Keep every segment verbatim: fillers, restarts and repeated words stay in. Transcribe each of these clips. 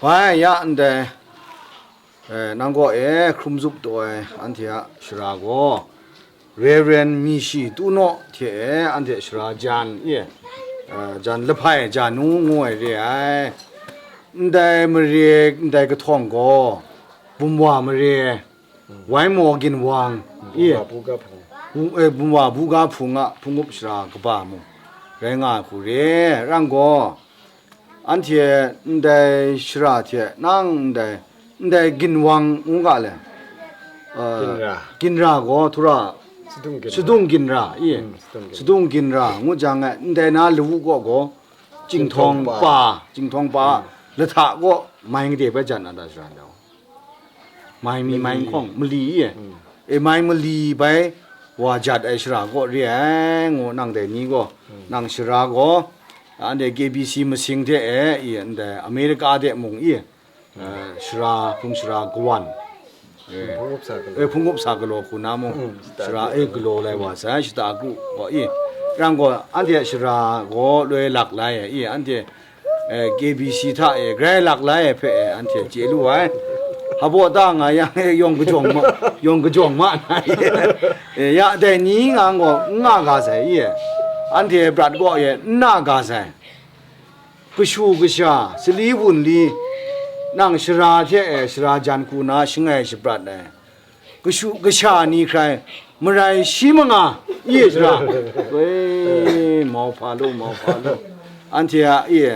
Bai, ya ndai, eh, nang kaw e hkrum zup taw ai anhte a shara gaw, Reverend Mishi Tunaw hte e anhte shara jan e, eh, jan lahpai ja nu ngu ai re ai. Ndai mare, ndai kahtawng gaw, Bumwa mare, Waimo Ginwang, i, Bumwa Buga Hpung. Bung-, eh, Bumwa Buga Hpung a hpung up shara kaba mung rai nga ai hku re, rang gaw, anhte ndai shara hte nang ndai, ndai Ginwang ngu ga le, eh, Ginra. Ginra gaw, Tura Sadung Ginra. Sadung Ginra, i, Mm, Sadung Ginra. Sadung Ginra ngu jang e, ndai na lawu kaw gaw, Cinghtawng Cinghtawng Pa. Pa, Cinghtawng Pa, Mm. Lahta kaw, mai gade bai jan na da shara ndau. Mai mi, mai Mali. Hkawng, mali e. Mm. E, mai mali bai wa jat ai shara gaw re ai, ngu nang dai ni gaw, Mm. nang shara gaw, anhte K B C masing hte e, i, ndai America de mung i, eh, shara, hpung shara kawan. Eh, Hpung up sa galaw. Eh, hpung up sa galaw hku na mung, Mm, shita shara, kru. Eh, galaw lai wa sai, shita kru gaw i. Rang gaw, anhte shara gaw loi lak lai e, i, anhte eh, K B C hta e, grai lak lai ai hpe, eh, anhte chye lu ai. Hpaw ta nga yang, eh, yawng kajawng ma, yawng kajawng ma na, eh, ya dai ni nga gaw n nga ga sai, i, anhte prat gaw e n na ga sai. Kashu kasha, sali wunli, nang shara hte, eh, shara jan hku na shangai shaprat ai. Kashu kasha ni hkrai, marai shi manga, i shara. Woi, mau hpa lu, mau hpa lu. Anhte a, i,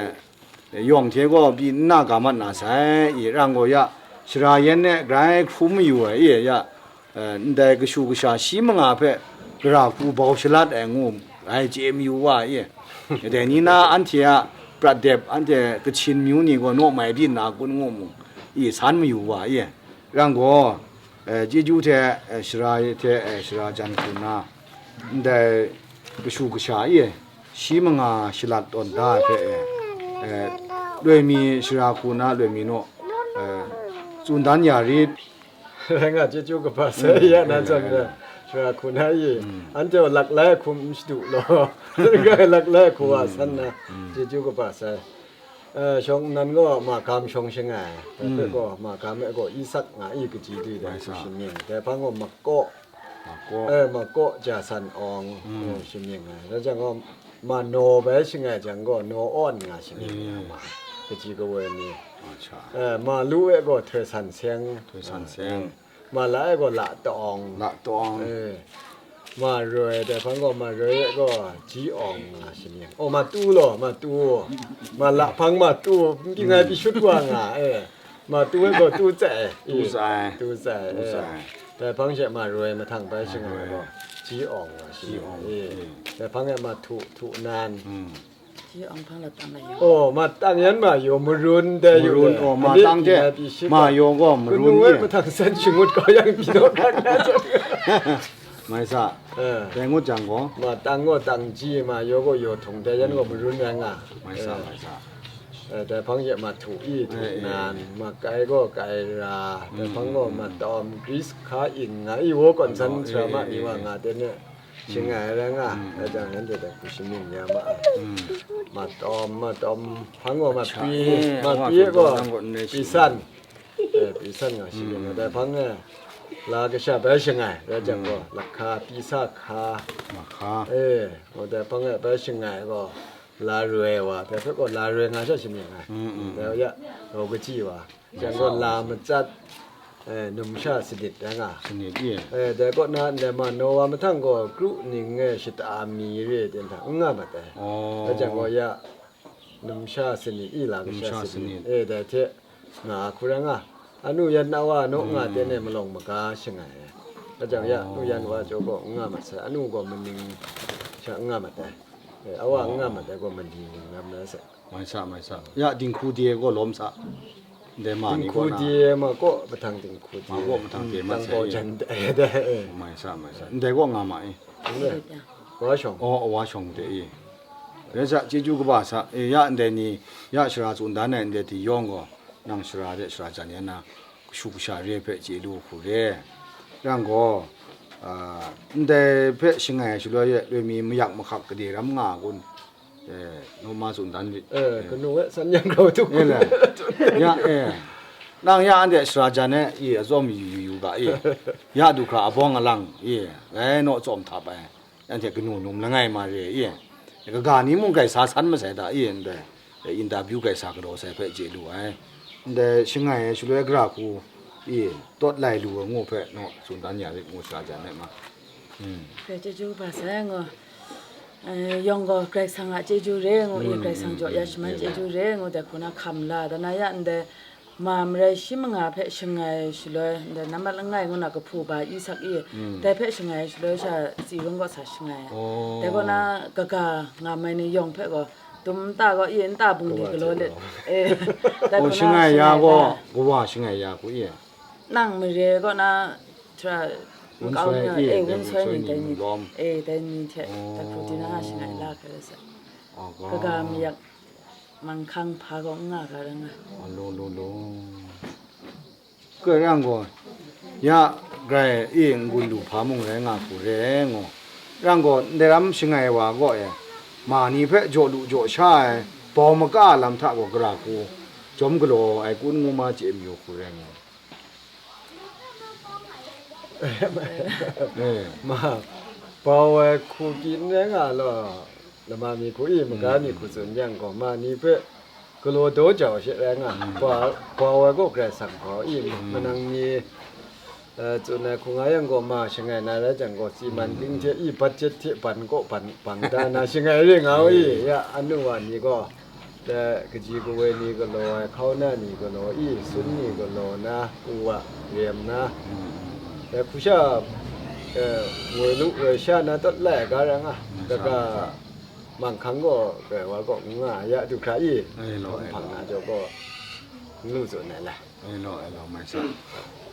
yawng hte gaw pyi n na ga mat na sai, i, rang gaw ya, shara yan e grai hkrum mayu ai, i, ya, eh, ndai kashu kasha shi manga hpe gara hku bau shalat ai ngu, grai chye mayu wa, i. Dai ni na anhte a prat dep, anhte Kachin myu ni gaw naw mai byin na kun ngu mung, i, san mayu wa, i. Rang gaw, eh, chyeju hte, eh, shara hte, eh, shara jan hku na, ndai kashu kasha e, shi manga shalat tawn da ai hpe, eh, eh, loi mi shara hku na loi mi naw, eh, tsun dan ya rit. Rai nga, chyeju kaba sai, ya nan zawn na, shara hku na e, anhte lak lai hkum n shadu law, lak lai hku wa san na, chyeju kaba sai. Eh, shawng nnan gaw ma gam shawng shangai, dai hpe gaw ma gam e gaw Isak nga i kaji dai, dai hku shamying, dai hpang gaw ma kaw, ma kaw, eh, ma kaw ja san awng, eh, shamying ai. Rai jang gaw, ma naw bai shangai jang gaw, naw awn nga shamying ai, ma kaji kawoi ni. Eh, ma lu e gaw htoi san seng, htoi san seng. Ma la e gaw la tawng. La tawng. Eh. Ma roi, dai hpang gaw ma roi e gaw ji awng nga shamying. Oh, ma tu law, ma tu. Ma la hpang ma tu, n pyi ngai pyi shut wa nga, eh. Ma tu e gaw tu tsai. Tu tsai. Tu tsai, tu eh. Tsai. Dai hpang she ma roi mahtang bai shangai gaw ji awng nga shamying. Ji awng, eh. Dai hpang e ma htu, htu nan. Ji awng hpang la tang la yaw. Oh, ma tang yan ma yaw, marun dai yu. Marun, oh, ma tang je. Ma yaw gaw marun ye. Kanu e mahtang san shangut kau yang pyi naw kan na jat. Mai sa. Eh. Dai ngut jang gaw. Ma tang gaw tang ji, ma yaw gaw yaw htung dai yan gaw marun rai nga. Mai sa, eh, mai sa. Eh, dai hpang ye ma htu i, htu nan, ma kai gaw kai ra, dai hpang gaw ma tawm, gris hka ing nga i, wo kawn san sara ma ni wa nga ten e. Shangai ai rai nga, dai jang nanhte dai hku shamying ya ma ai. Ma tawm, ma tawm, hpang gaw ma pyi, eh, ma pyi gaw, pyi san. Eh, pyi san nga shamying ai. Dai hpang e, la kasha bai shangai, rai jang gaw, lahka, pyi sa hka. Lahka. Eh, gaw dai hpang e bai shangai gaw, la roi wa, dai hpe gaw la roi nga sha shamying ai. Dai ya, rau kachyi wa. Jang gaw la matsat, eh, numsha sanit rai nga. Sanit ye. Eh, dai kaw na ndai ma naw wa mahtang gaw kru ning e shata mi re ten hta n nga mat ai. Oh. Dai jang gaw ya numsha sanit i la kasha sanit. Numsha sanit. Eh, dai hte nga hku rai nga. Anu yan na wa naw nga ten e malawng maga shangai ai. Dai jang ya nu yan wa jaw gaw n nga mat sai. Anu gaw maning sha n nga mat ai. Eh, awa n nga mat ai gaw mali ning lam na sai. Mai sa, mai sa. Ya, dinghku de gaw lawm sa. Ndai ma ni dinghku kaw na. De ma kaw mahtang dinghku de. Ma kaw mahtang de ma tang sai bau e. Jan de, de, eh. Mai sa, mai sa. Ndai kaw nga ma e. Ndai. Wa shawng. Oh, wa shawng de e. Rai sa, chyeju kaba sa. E, ya ndai ni, ya shara tsun dan ai ndai ti yawng gaw, nang shara de shara jan yan na, kashu kasha re hpe chye lu hku re. Yang gaw, a, ndai hpe shangai shaloi e, loi mi mayak mahkak gade ram nga kun? Eh, no ma tsun dan lit. Eh, kanu e san yang grau tuk. Eh, le. Ya, eh. Nang ya anhte sara jan e, i, atsawm yu yu yu ga, i. Ya du hkra abawng alang, i. Ngai naw tsawm htap ai. Anhte kanu num langai ma re, i. Kaga ni mung grai sa san masai da, i, ndai. Eh, interview grai sa galaw sai hpe chye lu ai. Ndai shangai ai shaloi gara hku, i, tawt lai lu ai ngu hpe naw tsun dan ya rit ngu sara jan e ma. Hmm. Grai chyeju kaba sai ngu. Eh, yawng gaw Karai Kasang a chyeju re ngu i, Karai Kasang jaw ya shaman chyeju re ngu dai hku na hkam la, dan na ya ndai ma marai shi manga hpe shangai shaloi, ndai nambat langai ngu na kahpu ba Isak i, dai hpe shangai shaloi sha Tsi Rung kaw sa shangai. Oh. Dai kaw na kaga nga mai ni yawng hpe gaw, dum nta gaw i, nta bungli Kawa galaw let. Eh, dai Oh, kaw na shangai ya shangai gaw, la. Kawa shangai ya hku i. Nang mare kaw na, hta, Wun makau soi ni, i, eh, dai wun wun soi soi ni, ni dai ni, lawm. Eh, dai ni hte, Oh. dai hku di na shangai la hkrai la sa. Oh, Kaga mayak manghkang hpa gaw n nga ga ra nga. Oh, lo, lo, lo. Grai rang gaw, ya grai i n-gun lu hpa mung rai nga hku re ngo. Rang gaw, ndai ram shangai wa gaw e, ma ni hpe jaw lu jaw sha ai, bau maka a lam hta gaw gara hku, jawm galaw ai kun ngu ma chye mayu hku re ngo. Eh. Ma, bau ai hku kyi n rai nga law, lama mi hku i, maga mi hku tsun yang gaw, ma ni hpe galaw daw jau she rai nga, bau, bau ai gaw Karai Kasang bau i, manang ni, eh, tsun ai hku nga yang gaw, ma shangai na rai jang gaw, si man ting hte i, budget hte ban kaw ban, bang da na shangai re nga u i, ya, anu wa ni gaw, Te kaji kawe ni galaw ai, hkauna ni galaw i, sun ni galaw na, u wa, rem na, te hkusha, e, woi lu, woi sha na tawt lai ai ga rai nga, kaga manghkang gaw, grai wa gaw, n nga ya du hkra i, Ai law, ai hpang law. Na jaw gaw, n lu tsun ai lai. Ai law, ai law, mai sa.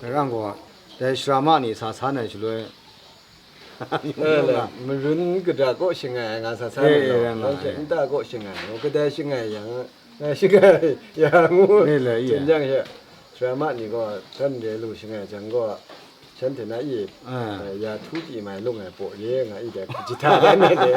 Kaga gaw, dai sara ma ni sa san ai shaloi, Eh, le, marun kata kaw shangai ai nga sa sa Eh, eh, rai nga, eh. Nta kaw shangai, o kadai shangai yang, eh, shangai ya ngu. Eh, le, eh. Tsun jang she, sara ma ni gaw, htan de lu shangai jang gaw, shanhte na i, Ah. eh, ya htu pyi mai lung ai paw re nga i dai, jahta rai nme de.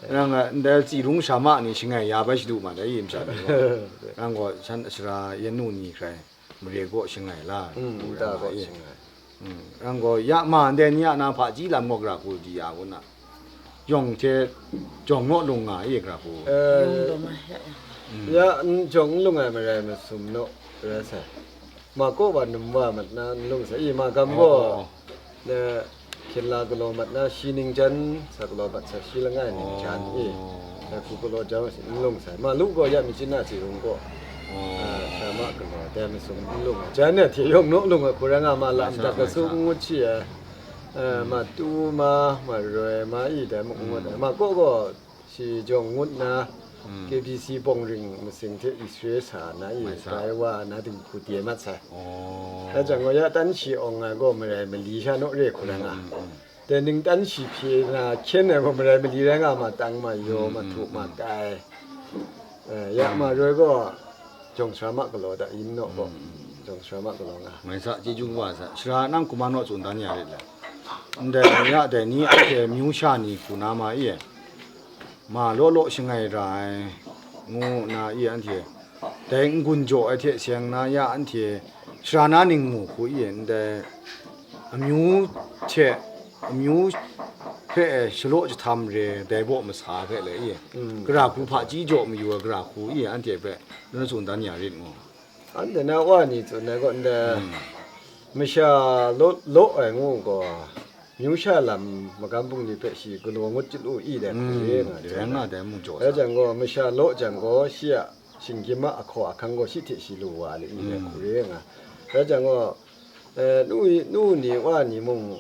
Rang nga, ndai Tsi Rung sara ma ni shangai ya bai shadu ma dai, i masha ni gaw. Rang gaw, shan sara yan nu ni hkrai. Mare gaw shangai la, Mm, nta gaw shangai. Mm, rang gaw, ya ma ndai ni a na hpaji lam gaw gara hku di ya u na. Yawng hte jawng naw lung nga e gara hku. Eh, Yung dum ai, ya, ya. Ya, n jawng n lung ai marai masum naw rai sai. Ma kaw wa num wa mat na n lung sai. I ma gam gaw, Oh. Na, hkyen la galaw mat na, shi ningjan sa galaw mat sa, shi langai ningjan e, Oh. Na, hku galaw jau n lung sai. Ma lu gaw ya mi chyin na Tsi Rung gaw, Oh. ah, sara ma galaw, dai masum n lung ai. Jan e hte yawng naw lung ai hku rai nga ma, lam Bai sa, dak bai kasu sa. N ngut shi ai, ah, ma tu ma, ma roi ma i, dai muk n ngut ai. Mm. Ma kaw gaw, Shi jawng ngut na, Mm. K B C bawng ring masing hte Israel sa na i, Mai sa. Bai wa na dinghku de mat sai. Oh. Dai jang gaw ya tan shi awng ai gaw marai mali sha naw re hku rai nga. Mm, mm, mm. Dai ning tan shi hpye na hkyen ai gaw marai mali rai nga ma tang ma yaw, Mm, ma mm, htu, ma mm. kai. Eh, ya ma roi gaw, jawng sara ma galaw da, yin naw gaw, Mm, mm. jawng sara ma galaw nga. Mai sa, chyeju kaba sa. Sara nang hkum a naw tsun dan ya rit le. Ndai ya dai ni anhte myu sha ni hku na ma i, ma law law shangai ra ai, ngu na i anhte, dai n-gun jaw ai hte seng na ya anhte, sara na ningmu hku i, ndai amyu hte, amyu hpe shalaw jahtam re, dai baw masa hpe le i, Mm. gara hku hpaji jaw mayu ai gara hku i, anhte hpe, lana tsun dan ya rit ngu. Anhte na wa ni tsun ai gaw, ndai Mm. masha law, law ai ngu gaw, myu sha lam magam bungli hpe shi galaw ngut chyalu i dai hku Mm, re nga rai jang nga ai. Dai mung jaw Rai sa. Jang gaw, masha law jang gaw, shi a shinggyim a ahkaw ahkang gaw shi hte shi lu wa ai i dai Mm. hku re nga. Rai jang gaw, Eh, nu, nu ni wa ni mung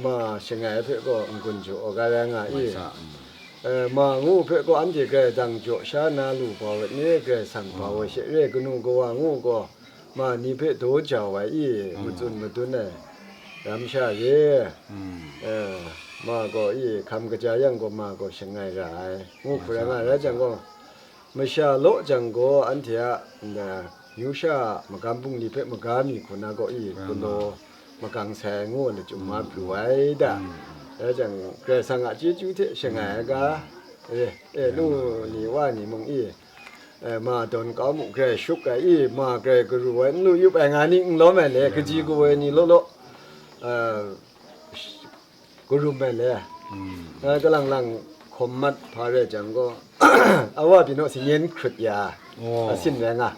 ma shangai ai hpe gaw n-gun jaw ai ga rai nga i. Mai sa, mm. Eh, ma ngu hpe gaw anhte grai dang jaw sha na lu bau ai ni, grai sang bau ai she re, kanu kawa ngu gaw ma ni hpe daw jau ai i, Mm. matsun madun ai ram sha re. Mm. Eh, ma gaw i, hkam kaja yang gaw ma gaw shangai ra ai. Ngu hku rai nga rai jang gaw, Masha law jang gaw, anhte a, nda, myu sha a magam bungli hpe maga mi hku na gaw i, galaw magang sai ngu na chyum ma pru ai da. Rai jang, Karai Kasang a chyeju hte shangai ai ga, e, e, nu ni wa ni mung i, e, ma dawn kau mu, grai shup ai i, ma grai garu ai, n lu yup ai nga ni n lawm ai le, kaji kawa ni law law, e, garum ai le, e, kalang lang hkawm mat hpa rai jang gaw, awa pyi naw si nyen hkrut ya, asin rai nga.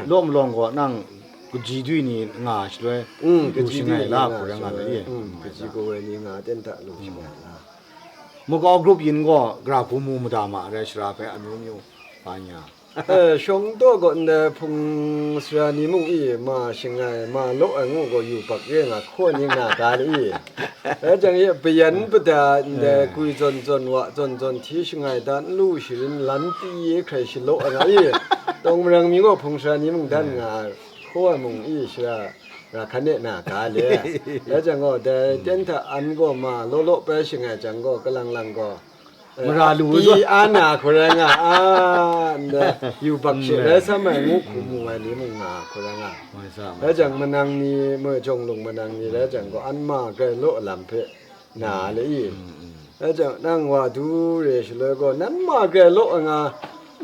Law malawng gaw nang kaji dui ni nga shaloi, mm, lu kaji shangai dui ni la nga hku rai nga shaloi, le, mm, kaji kawa ni nga ten hta lu shangai la. Makau grup yin gaw, gara hku mu mada ma rai, shara hpe amyu myu, pa nya. E, shawng taw gaw ndai hpung sara ni mung i, ma shangai, ma law ai ngu gaw yubak re nga hkaw ni nga ga le i. Rai jang e, bayan bada ndai gwi zawn zawn wa zawn zawn hti shangai da, n lu sharin lan pyi hkrai shalaw ai nga i. Tawng marang mi gaw hpung sara ni mung dan nga hkaw ai mung i, shara ra hkan e na ga le. Rai jang gaw, dai ten hta an gaw ma law law pai shangai jang gaw, kalang lang gaw, mara lu pyi zawn. Ana hku rai nga, a, nda, yubak she rai sam ai ngu hku mu ai ni mung nga hku rai nga. Rai jang manang ni, Mejawng Lung manang ni rai jang gaw, an ma grai law lam hpe na le i. Rai jang, nang wa du re shaloi gaw, nan ma grai law nga,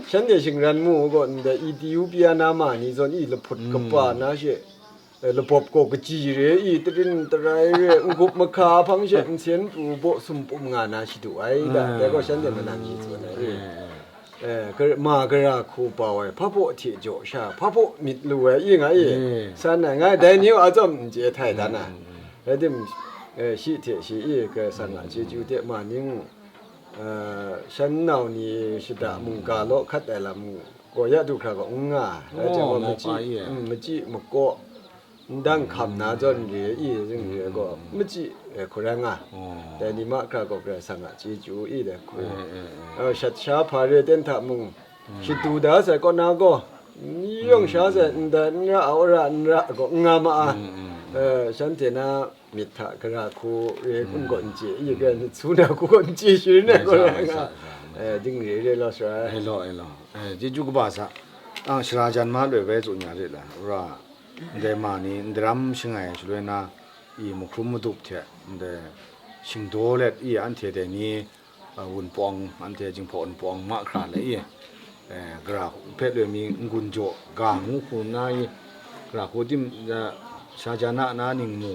shanhte shingran mu u gaw, nda Ethiopia na ma ni zawn i lahput kapa na she, e, labawp gaw kaji re i, tarin tarai re, n-gup mahka hpang she nsen pru baw sumpum nga na shadu ai, da, dai gaw shanhte manang ni tsun ai, e, e, e, e, kar-, ma gara hku bau ai, hpa baw hte jaw sha, hpa baw myit lu ai, i nga i, e, san ai, ngai dai ni a tsawm n chye htai dan ai. Rai tim, e, shi hte shi i, Karai Kasang a chyeju hte ma ning, e, shan nau ni shada mungga law hkat ai lam gaw ya du hkra gaw n nga, rai jang gaw, machyi, mm, machyi makaw, ndang hkam na zawn re i, zing re gaw, machyi, e, hku rai nga. Dai ni mahkra gaw Karai Kasang a chyeju i dai hku, e, shat sha hpa re ten hta mung, shadu da sai kaw na gaw, ni yawng sha sai, ndai n ra, a wora n ra gaw, n nga ma ai. E, shanhte na myit hta gara hku re n gaw n chye, i, gara su na hku gaw n chye, sharin ai gaw rai nga. E, ding re re law sara ai. E law, e law. E, chyeju kaba sa. Ang shara jan ma loi bai tsun ya re la. Wora, ndai ma ni, ndaram shangai shaloi na, i, mahkrum madup hte, ndai shingdaw let, i, anhte dai ni, a, wunpawng, anhte Jinghpaw wunpawng mahkra le i, e, gara hpe loi mi n-gun jaw ga ngu hku nna i, gara hku tim, a, sha ja na na ning mu,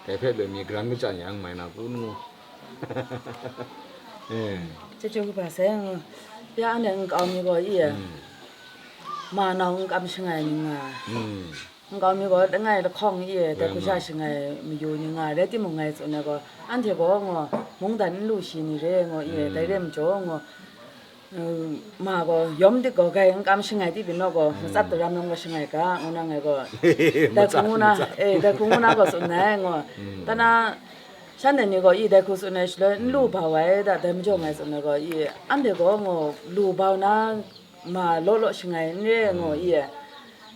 dai hpe loi mi garan kachyan ya n mai na kun ngu. E. Chyeju kaba sai, ya anhte nkau mi gaw i, mm, ma nau n kam shangai ni nga. Mm. Nkau mi gaw langai lahkawng i, dai hku sha shangai mayu ni nga, rai timung ngai tsun ai gaw, anhte gaw, ngaw, mungdan n lu shi ni re, ngaw i, dai re majaw, ngaw, mm, ma gaw, yawm dik gaw, grai n kam shangai di byin naw gaw, matsat daram yawng gaw shangai ga, ngu na ngai gaw, dai hku ngu na, e, dai hku ngu na gaw tsun ai, ngaw, mm, tana, shanhte ni gaw i, dai hku tsun ai shaloi, n lu bau ai, da, dai majaw ngai tsun ai gaw i, anhte gaw, ngaw, lu bau na, ma law law shangai n re ngu i,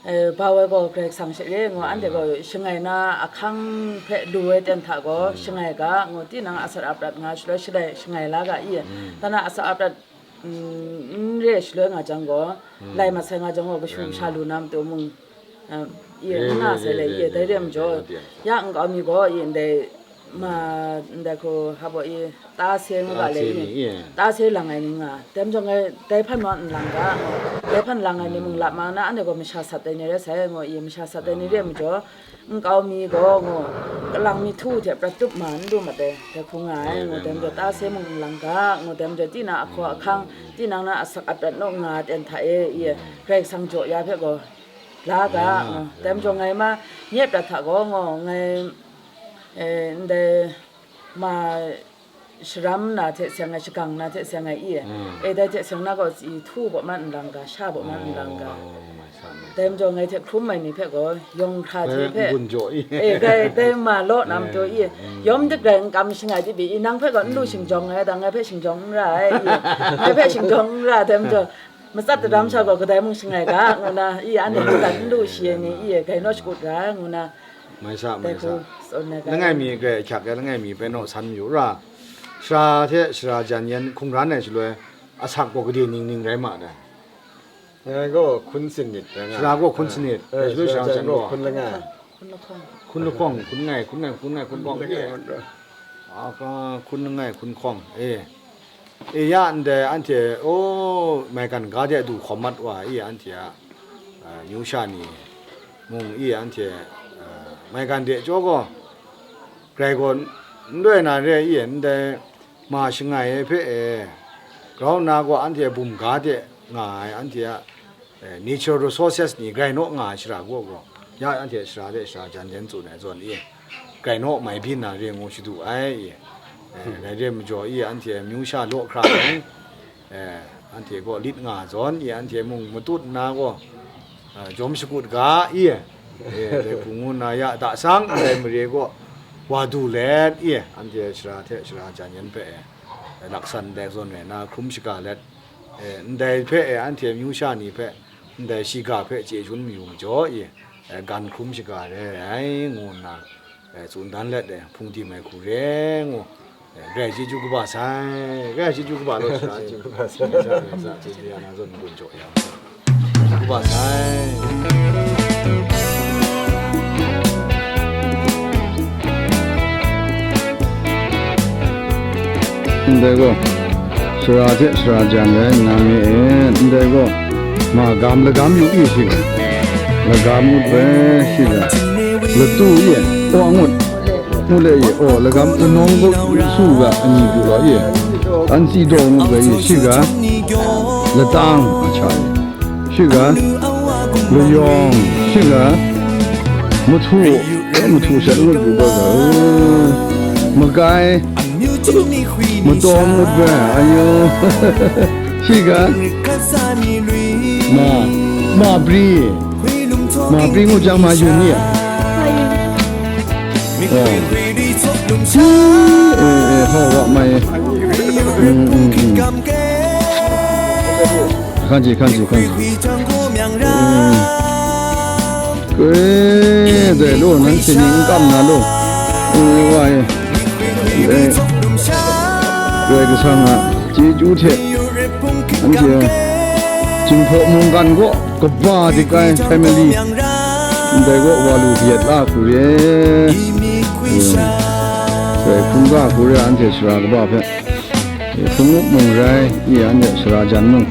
e, bau ai gaw Karai Kasang she re ngu, anhte gaw shangai na ahkang hpe lu ai ten hta gaw shangai ga ngu, tinang atsat aprat nga shaloi shalai shangai la ga i, tana atsat aprat, mm, n re shaloi nga jang gaw, lai mat sai nga jang gaw, kashu kasha lu na matu mung, e, i, n nga sai le i, dai re majaw, ya nkau mi gaw i, ndai, ma, ndai hku, hpa baw i, ta se nga ga le i, ta se lang ai ni nga, dai majaw ngai, dai hpan wa n lang ga, dai hpan lang ai ni mung lap ma na, anhte gaw masha sat ai ni rai sai, ngu i, masha sat ai ni re majaw, nkau mi gaw, ngu, kalang mi htu hte prat tup ma n lu mat ai, dai hku nga ai, ngu, dai majaw ta se mung n lang ga, ngu, dai majaw tinang ahkaw ahkang, tinang na asak aprat naw nga ten hta e, i, Karai Kasang jaw ya hpe gaw, la ga, ngu, dai majaw ngai ma, nye prat hta gaw, ngu, ngai, e, ndai, ma sharam na hte seng ai, shagang na hte seng ai i, e, dai hte seng na gaw, i, htu baw man n lang ga, sha baw man n lang ga. Dai majaw ngai hte hkrum ai ni hpe gaw, yawng hkra hte hpe, e, dai, dai ma law na matu i, yawm dik rai n kam shangai di bi i, nang hpe gaw n lu shingjawng ai, da ngai hpe shingjawng n ra ai i, ngai hpe shingjawng n ra, dai majaw, matsat daram sha gaw kadai mung shangai ga, ngu na, i, anhte mungdan n lu shi ai ni, i, gai naw shakut ra, ngu na, mai sa, mai sa, langai mi grai ahkyak ai, langai mi hpe naw san mayu ra, sara hte sara jan yan hkungran ai shaloi, asak gaw gade ning ning rai ma dai? Ngai gaw hkun sanit rai nga. Sara gaw hkun sanit, e, shaloi sara jan gaw hkun langai. Hkun lahkawng, hkun langai, hkun ngai, hkun ngai, hkun hkawng. A, hkun langai, hkun hkawng, e. E ya ndai anhte, o, maigan ga de du hkawm mat wa i anhte a, a, amyu sha ni mung i anhte, a, maigan de jaw gaw, grai gaw n loi na re i ndai ma shangai ai hpe e, grau nna gaw anhte bum ga de nga ai anhte a, eh, natural resources ni grai naw nga ai shara gaw gaw, ya anhte shara de shara jan jan tsun ai zawn i, grai naw mai byin na re ngu shadu ai i, eh, dai re majaw i, anhte amyu sha law hkra ai, eh, anhte gaw lit nga zawn i, anhte mung matut nna gaw, eh, jawm shakut ga i, eh, dai hku ngu nna ya da sang ndai mare gaw wa du let i, anhte shara hte shara jan yan hpe, eh, laksan ndai zawn rai nna hkrum shaga let, eh, ndai hpe, eh, anhte amyu sha ni hpe, ndai shiga hpe chye shun mayu majaw i, eh, gan hkrum shaga re ai, ngu nna, eh, tsun dan let, eh, hpung tim ai hku re ngu, eh, grai chyeju kaba sai, grai chyeju kaba law sha, chyeju kaba sai, chyeju ya na zawn gun jaw ya. Kaba sai. Ndai gaw, sara hte sara jan rai nna mi e, ndai gaw, ma gam lagam yu i shi ga, lagam ngut bai shi ga, latu i, aw ngut, ngut le i, aw lagam kanawng gaw su ga, ani du wa i, an si daw ngut bai i shi ga, latang a cha i. Shiga, layawng, shiga, mahtu, mahtu shat ngut bu ga ga, magai, matawng ngut ga, ayo, shiga, ma, ma pri, ma pri ngut jang ma yun ni a? Oh. Eh, eh, hau wa mai. Mm, mm, mm. Hkan ji, hkan ji, hkan ji. Mm. Kwe, dai lo, nang hte ni n kam na lo. Eh, wa e. Eh. Karai Kasang a chyeju hte, anhte Jinghpaw mungkan kaw kaba dik ai family, ndai kaw wa lu kayat la hku re. Eh, sai hkungga hku re anhte sara kaba hpe. Eh, hpung up mung rai, i anhte sara jan mung,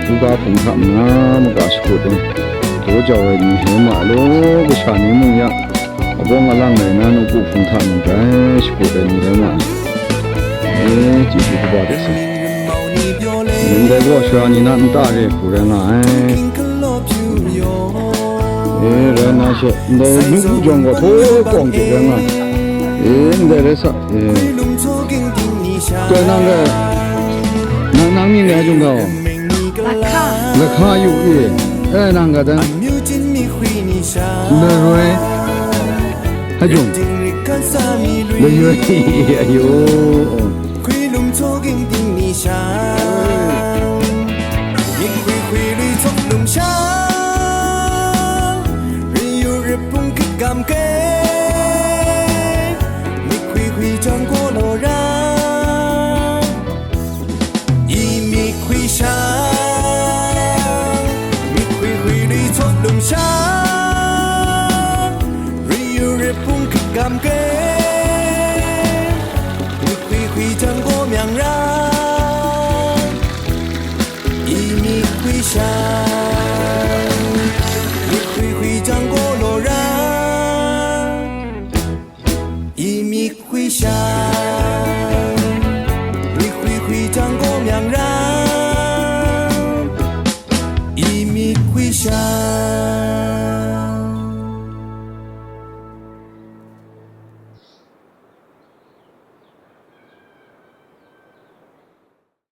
hkungga hpung hta nna maka shakut ai, daw jau ai ni hpe ma law, kasha ni mung ya, abawng alang rai na, nawku hpung hta mung rai shakut ai ni rai ma ai. E, chyeju kaba de sa. Ndai gaw sara ni na nta re hku rai nga ai. E, rai na she, ndai myu jawng gaw htaw kawng hte rai nga ai. E, ndai rai sa, e. Toi nang ga, nang, nang mying ga hajung ga o. Lahka. Lahka yu i. E, nang ga dan. Laroi. Hajung. Laroi. Ayo. I myighkwi shang, myighkwi hkwi lui tsawt lum shang, ri yu ri hpung hkrit gam ke.